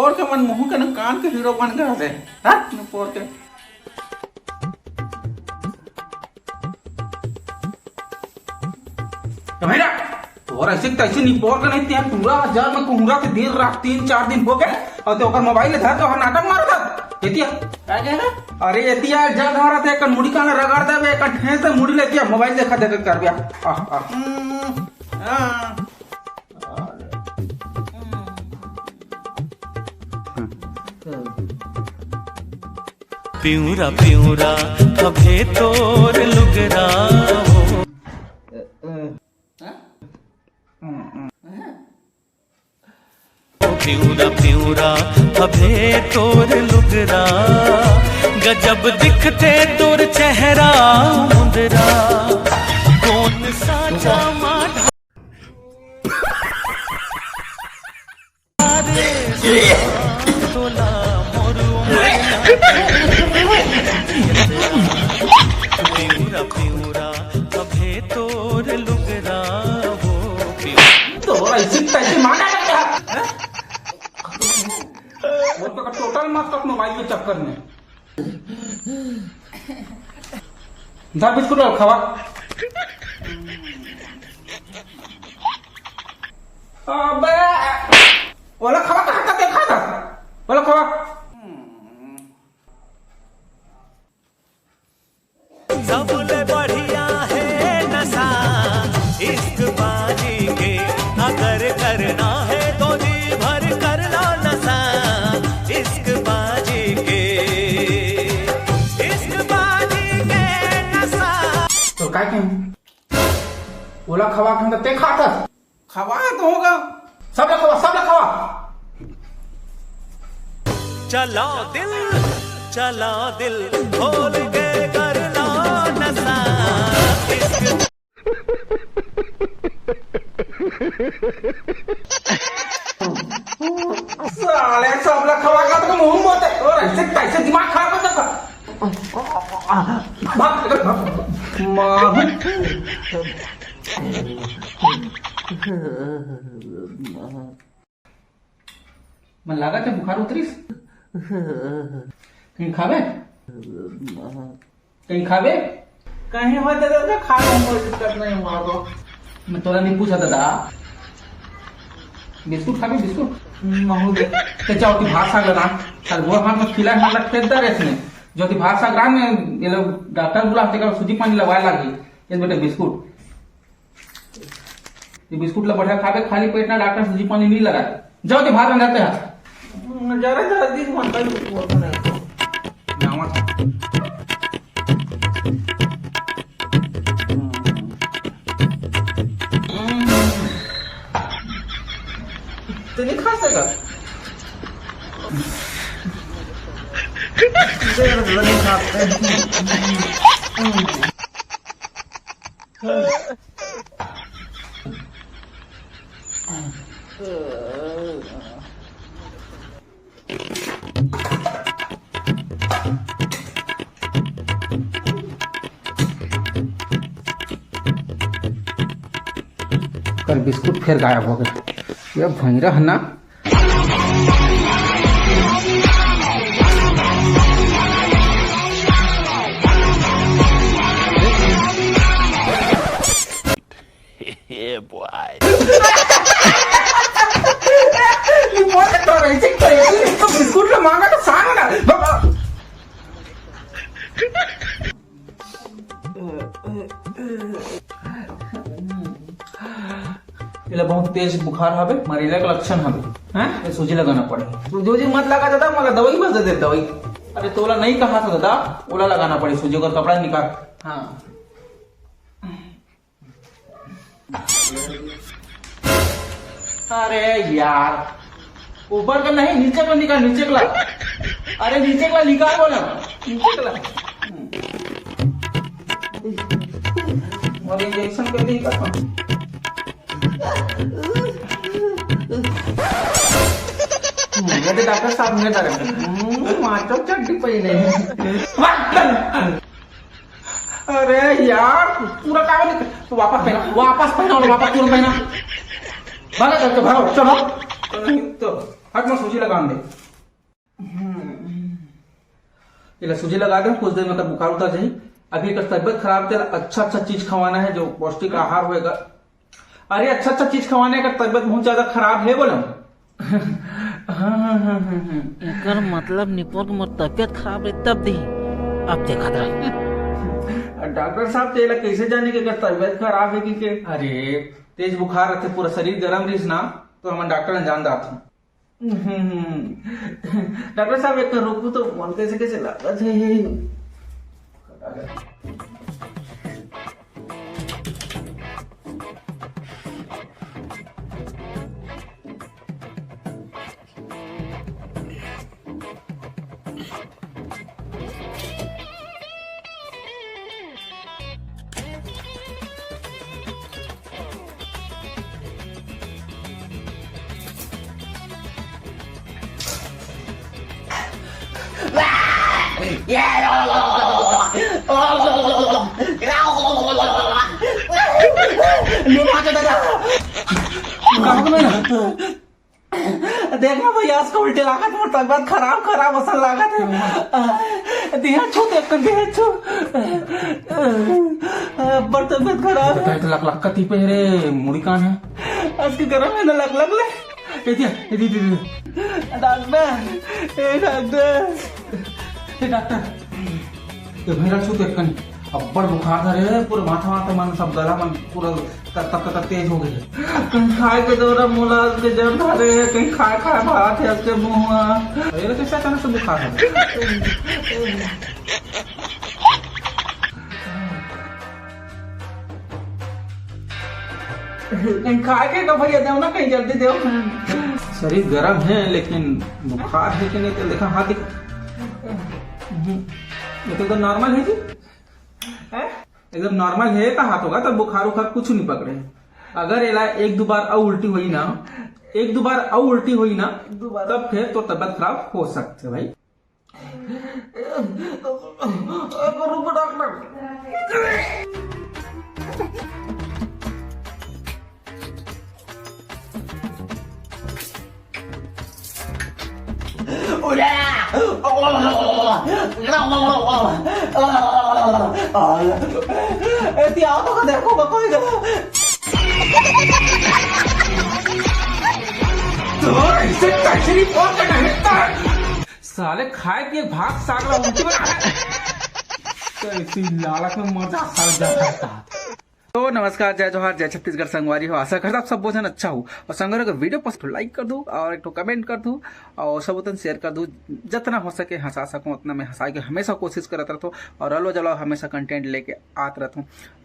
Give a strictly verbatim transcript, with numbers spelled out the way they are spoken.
पोर के मन मुंह के न कान के हीरो बन गए रे। हट, न पोर के। कमेरा, तोर ऐसे तैसे निपोर के नहीं, ते पूरा हजार में कुहरा के दिन रात तीन चार दिन हो गए, और ते ओकर मोबाइल ले धर के ओहर नाटक मारत हस। एतिया। का कहे? अरे एतिया, जल धरत हे, एक मुड़ी कान रगड़ देबे, एक ठेस से मुड़ी लेतिया, मोबाइल देखा देखा करबे। आह, आह। हम्म, हाँ। पिंवरा पिंवरा अभे तोर लुगरा हो। पिंवरा पिंवरा अभे तोर लुगरा, गजब दिखथे तोर चेहरा मुंदरा। कौन सा जामा तोला मोर उमर ना पिंवरा पिंवरा अभे तोर लुगरा हो। तो ऐसे तैसे मांगा करता है। वो तो टोटल मत कर मोबाइल के चक्कर में। जा बिस्कुट ला खवा। अबे, ओला खवा, कहाँ का देखा था? ओला खवा। सबले बढ़िया हे नशा इश्क बाजी के, अगर करना हे तो जी भर कर लो नशा इश्क बाजी के, इश्क बाजी के नशा। तो काय कहें? ओला खवा के ते खात हस? खवा तो होगा। सब ला खवा, सब ला खवा। चला दिल, चला दिल, खोल के कर ला नशा। साले, सब ला खवा का तो मुंह मोते। और ऐसे कैसे दिमाग खराब कर देता? भाग, भाग, भाग। माँ। मन लागत हे बुखार उतरिस। कहीं खाबे? कहीं खाबे? कहीं होय दादा, खा लूं, कोई दिक्कत नहीं हुआ तो। मैं तोला नहीं पूछा दादा। बिस्कुट खाबे, बिस्कुट? नहीं दे। ते जाओ, तू भात साग लगा। कल वो हाथ में खिला, हाथ लग फेंक दे रेस में। जो तू भात साग रहा में, ये लोग डॉक्टर बुला, तेकर सूजी पानी लगवाए लागी। ये बेटा बिस्कुट। ये बिस्कुट ला बढ़िया खाबे, खाली पेट ना डॉक्टर सूजी पानी नहीं लगाए। जाओ, ते भात रंधाते हैं। जरा, जरा दिन मन का भी बोल रहे हैं। मैं आऊंगा। तो नहीं खा सका। जरा, जरा नहीं खा। कर बिस्कुट फेर गायब हो गए। ये भैंरा है ना। ये बॉय। ये बॉय तो रही थी, तो इसको बिस्कुट में मांगा तो सांग ना। एला बहुत तेज बुखार हवे, मलेरिया के लक्षण हवे। हैं? ये सूजी लगाना पड़े। सूजी मत लगा दादा, मोला दवाई बस दे दे, दवाई। अरे तोला नहीं कहा था दादा, ओला लगाना पड़े सूजी, ओकर कपड़ा निकाल। हाँ। अरे यार, ऊपर का नहीं, नीचे का निकाल, नीचे का ला। अरे नीचे का ला निकाल बोला, नीचे का ला। और इंजेक्शन कर दी का? हम्म, ये तो डॉक्टर साहब ने डाले। हम्म, मार तो चड्डी पहने। अरे यार, पूरा काबर नहीं, तो वापस पहना, वापस पहना, वापस तुरंत पहना। भागा करके भागो, चलो। तो हट, मैं सूजी लगान दे। एला सूजी लगा दे, कुछ देर में एकर बुखार उतर जाही। अभी एकर तबीयत खराब, तेला अच्छा अच्छा चीज खवाना है, जो पौष्टिक आहार होएगा। अरे, अच्छा अच्छा चीज खवाना है, एकर तबीयत बहुत ज्यादा खराब है बोला। हाँ, हाँ, हाँ, हाँ, हाँ। एकर मतलब निपोर के मोर तबीयत खराब रही तब दी। अब देखत रह। डॉक्टर साहब, तेला कैसे जाने कि एकर तबीयत खराब है कि के? अरे, तेज बुखार रहते, पूरा शरीर गरम रहिस ना, तो हमन डॉक्टर ने जान दात हूँ। हम्म। डॉक्टर साहब, एक रुकू तो, मन कैसे कैसे लागत है। देख ना भैया, आज का उल्टे लागत, मोर तबीयत खराब, खराब असन लागत है। दिया छू, देख कर दिया छू। बड़ तबीयत खराब है। लक लक कती पे रे, मुड़ी कान है। आज के गरम है ना, लक लक ले। ए दिया, ए दी, दी, दी। डॉक्टर, ए डॉक्टर। ए डॉक्टर, ए भैरा छू, देख कन अब्बड़ बुखार धरे हे, पूरे माथा वाथा मन, सब गला मन पूरा तक तक तक तेज हो गए। कहीं खाए के दौरा मोला के जर धरे हे, कहीं खाए खाए भात है उसके मुंह में। अरे तो कैसे अचानक से बुखार है? कहीं खाए के का भैया, देव ना, कहीं जल्दी देव। शरीर गरम है, लेकिन बुखार है कि नहीं, तो देखा, हाथ दिखा। ये तो एकदम नॉर्मल है जी। हैं? एकदम नॉर्मल है का हाथ होगा, तब बुखार उखार कुछ नहीं पकड़े। अगर एला एक दो बार अउ उल्टी हुई ना, एक दो बार अउ उल्टी हुई ना, एक दो बार। तब फिर तो तबीयत खराब हो सकती है भाई। रुको डॉक्टर। ए, तिया तो का देखो, बको इधर। तो ऐसे कैसे रिपोर्ट करना है? साले खाए पिए भात साग ला उल्टी बना। तो इसी लालच में मजा साल जाता है। तो नमस्कार, जय जोहार, जय छत्तीसगढ़ संगवारी हो। आशा करता आप सब बहुत जन अच्छा हो। और संगवारी, अगर वीडियो पसंद तो लाइक कर दो और एक ठो कमेंट कर दो और सब वतन शेयर कर दो। जितना हो सके हंसा सकूं उतना मैं हंसा के हमेशा कोशिश करत रहता हूँ और अलवा जलवा हमेशा कंटेंट लेके आत रहता हूँ। और